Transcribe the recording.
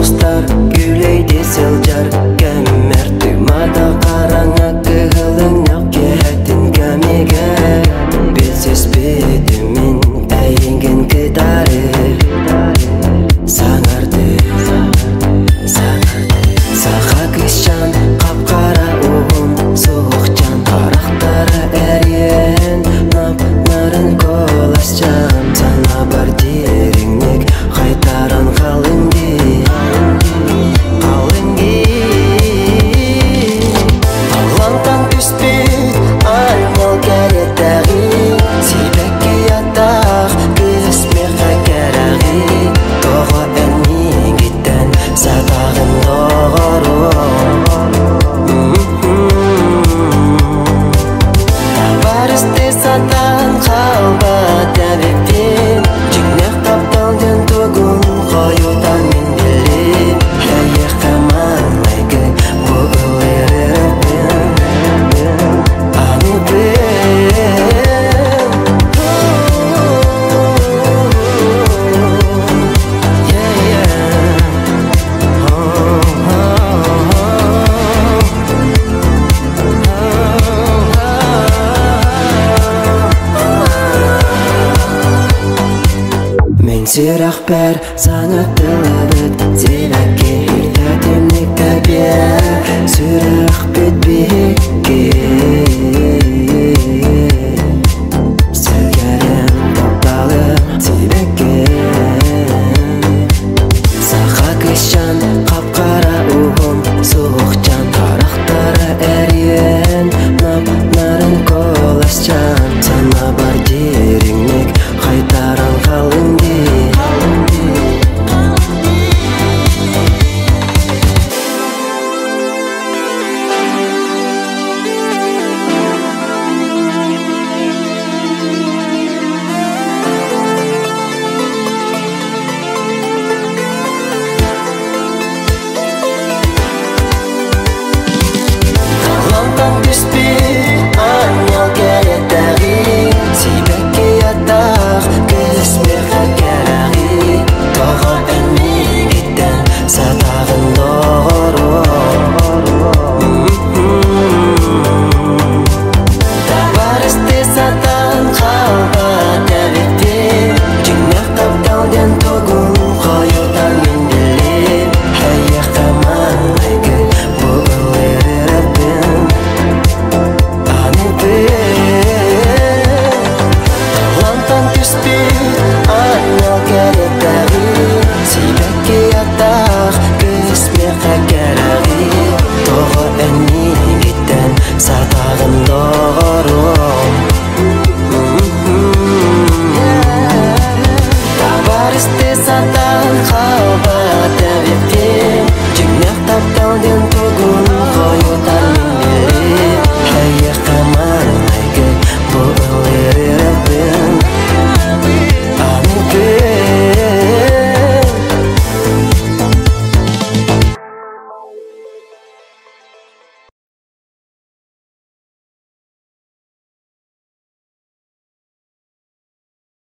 устар, күүлэйдии сылдьар кэммэр Тыымматах хараҥа кыһыл өҥнөөх киэһэтин кэмигэр Билсиспитим мин эйигин кытары Саҥардыы, саҥардыы Саха кыысчаан хап-хара уһун суһуохчаан Харахтара эриэн, нап-нарын куоласчаан Санаабар дириҥник хайтаран халыҥ дии, халыҥ дии Таллантан түспүт аймал кэриэтэҕи Сибэкки атах кыыс миэхэ кэрэҕи Тоҕо эн миигиттэн сатаҕын доҕоруом Табаарысты сатаан хаалбат эбиппин Дьиҥнээх таптал диэн тугун хойутан мин билим Эйиэхэ маҥнайгы бу ыллыырбын Аныыбын Yeah, yeah. Oh, oh, oh. Мин сүрэхпэр саҥа тылыбыт сибэкки үрдэтимник тэбиэ сүрэхпит биһикки Сэргэрим тапталым сибэкки Саха кыысчаан хап-хара уһун суһуохчаан Харахтара эриэн нап-нарын куоласчаан Санаабар дириҥник хайтаран халыҥ дии Талантан түспүт аанньал кэриэтэҕи Сибэкки атах кыыс миэхэ кэрэҕи Тоҕо эн миигиттэн сатаҕын доҕоруом Табаарысты сатаан хаалбат эбиппин Дьиҥнээх таптал диэн тугун хойутан мин билим Эйиэхэ маҥнайгы бу ыллыырбын Аныыбын Талантан түспүт аанньал кэриэтэҕи Сибэкки атах кыыс миэхэ кэрэҕи Тоҕо эн миигиттэн сатаҕын доҕоруом Табаарысты сатаан хаалбат эбиппин Дьиҥнээх таптал диэн